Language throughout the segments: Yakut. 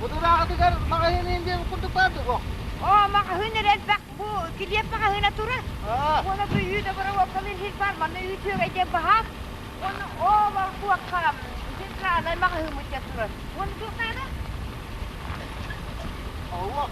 Будурааҕытыгар маҕаһыын диэн курдук баар дуо? Оо, маҕаһыын эрэ элбэх. Бу килиэп маҕаһыына турар. Уонна бу үүт оборовокалыыр сир баар. Манна үүт үөгэй диэн баһаам. Уонна оо, туохха центральнай маҕаһыыммыт диэн турар. Уонна туох наада? Аллах.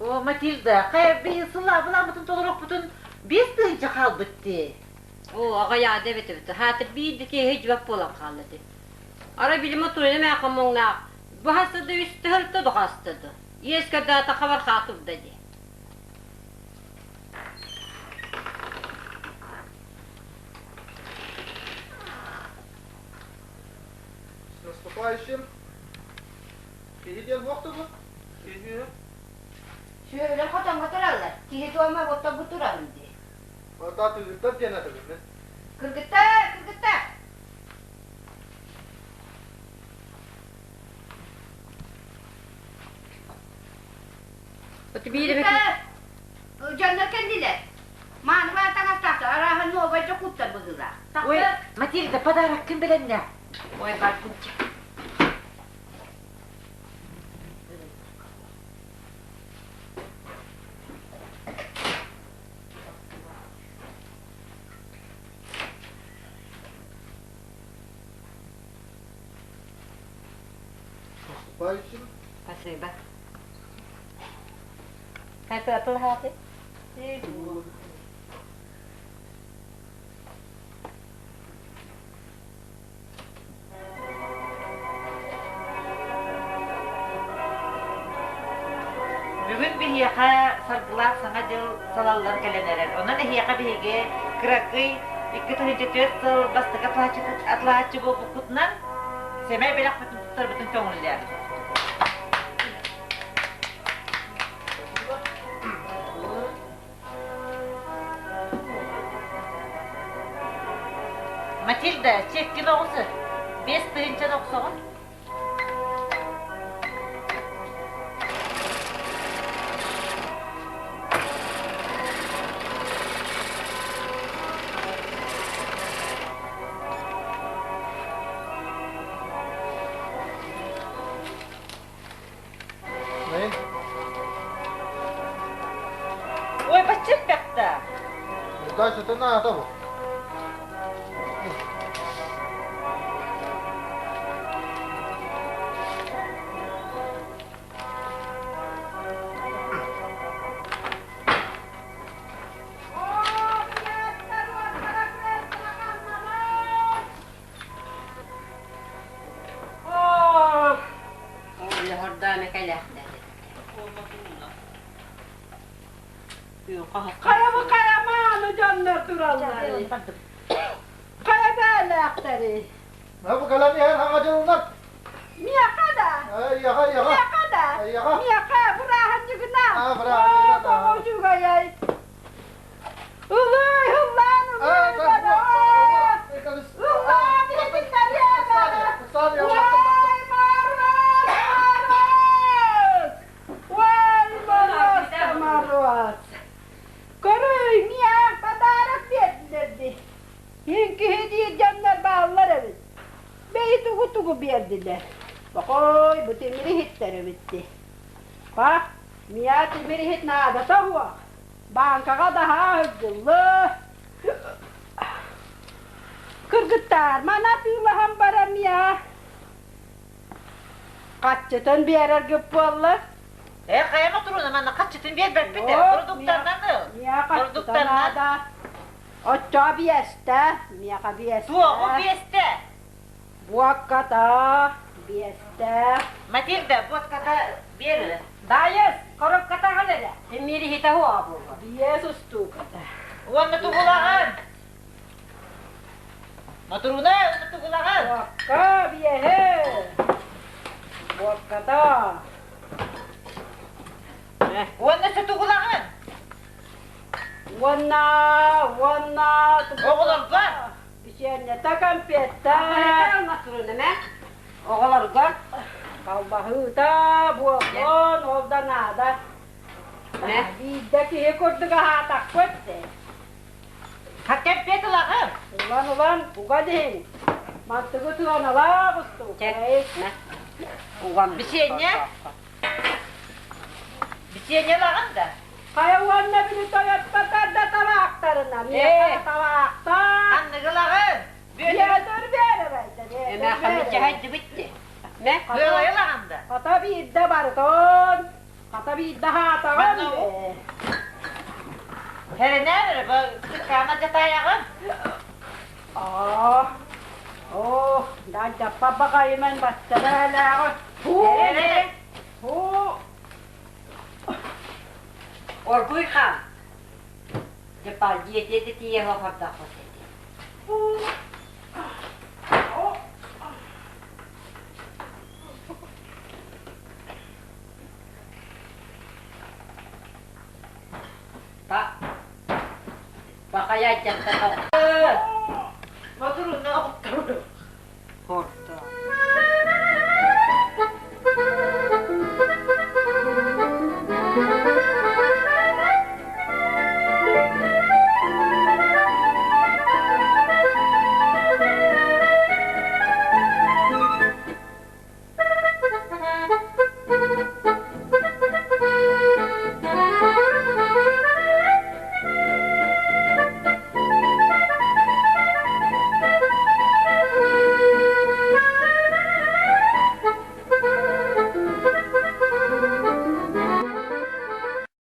О, Матильда, хайа биһи сылаабылаабытын толоруохпутун 5000 хаалбыт дии. Оо, аҕыйаада эбит эбит. Хаатыр биир да киһи дьүбэк буолан хаалла дии. Арай билима туруйна мээхэ муҥнаах баһастыды үстэ дохастыды. Иэс көрдөата хабар хаатурда дии. С наступающим! Киһи диэн туох да бу? Киһи Сүөһүлэр хотоҥҥо тураллар. Киһи туома оттон бу турабын дии. Ота тыгыттар диэн этибин. Кыргыттар, кыргыттар! Кыргыттар! Дьоннор кэллилэр. Мааны баар таҥастаахтар, арааһа нуобай дьокууттар быһыылаах. Ой, Матильда, подарок ким билэннэ? Ой, бардынча. Наступающим. Спасибо. Как ты Бүгүн биһиэхэ саргылаах Саҥа дьыл салаллан кэлэн эрэр. Онон эһиэхэ биһиги кыракый 2004 сыл бастакы атлааччы буолбуккутунан сэмэй бэлэхпитин туттарбытын көҥүллээх. Матильда, чеккин оҕусы. 5000 охсоҕун. Ой, бачча элбэхтэ. Дальше наада бу. Хайабы хайамааны дьоннор тураллар. Хайа бээлээхтэри. Бу кэлэн иһэн хаҥа дьылынан. Миэхэ да. Эйиэхэ, эйиэхэ. Миэхэ да. Эйиэхэ. Миэхэ бырааһынньыгына. Аа, бырааһынньыгына. Оо, тоҕо үчүгэйэй. Ылый, ыллаан, ылый, Ыллаан, иһитиннэриэ. Уай, Мороз, Мороз! Уай, Мороз, Мороз! Көрүй, миэхэ подарок биэрдилэр дии. Иһин киһи диир дьоннор бааллар эбит. Бэйи тугу-тугу биэрдилэр. Бокой, бу тимир иһиттэр эбит дии. Па, миэхэ тимир иһит наадата суох. Бааҥкаҕа да аһаа Кыргыттаар, маны атыылаһан барамыа. Хаччытын биэрэргит буолла. Э, хайа Матруна, манна хаччытын биэрбэппит ээ. Продуктаннан ыл. Миэхэ Продуктаннан. Оччо биэстэ, миэхэ биэстэ. Туоҕу биэстэ. Буокката биэстэ. Матильда, буокката биэр. Даайыс, коробката аҕал эрэ. Эмиэр иһитэ уоҕа буолуо. Биэс устууката. Уонна тугулаҕын? Матруна, уонна тугулаҕын? Буокка биэһэ. Буокката. Уонна сутугулаҕын? Уонна, уонна... Оҕолорго? Бичиэнньэтэ конфетта. Матруна мэ. Оҕолорго? Халбаһыыта буоллун, ол да наада. Биирдэ киһи курдук аһаатахпыт. Кэмпиэт ылаҕын? Ылан ылан, уга диһин. Мантыгы тыаналаах устуу. Уган Бичиэнньэ? Бичиэнньэ ылаҕын да? Хайа уонна били тойоттотор да табаахтарына, миэхэ табаахтар. Ханныгы ылаҕын? Бүөтүр биэрэр Эмээхэммит дьаһайдыбыт дии. Мэ? Быалайы ылаҕын да? Хата биирдэ барытын, хата биирдэ хаатаҕын. Хэрэнээр эрэ, бу сыккаана дьатаайаҕын. Аа, оо, дьаппа баҕайыман баччара элээҕи. Эрэ. Хуу. Оргуй хаан. Дьаппа дьиэтиэтэ тиийэ хордоохпут этэ. Па, бахайа дьахта.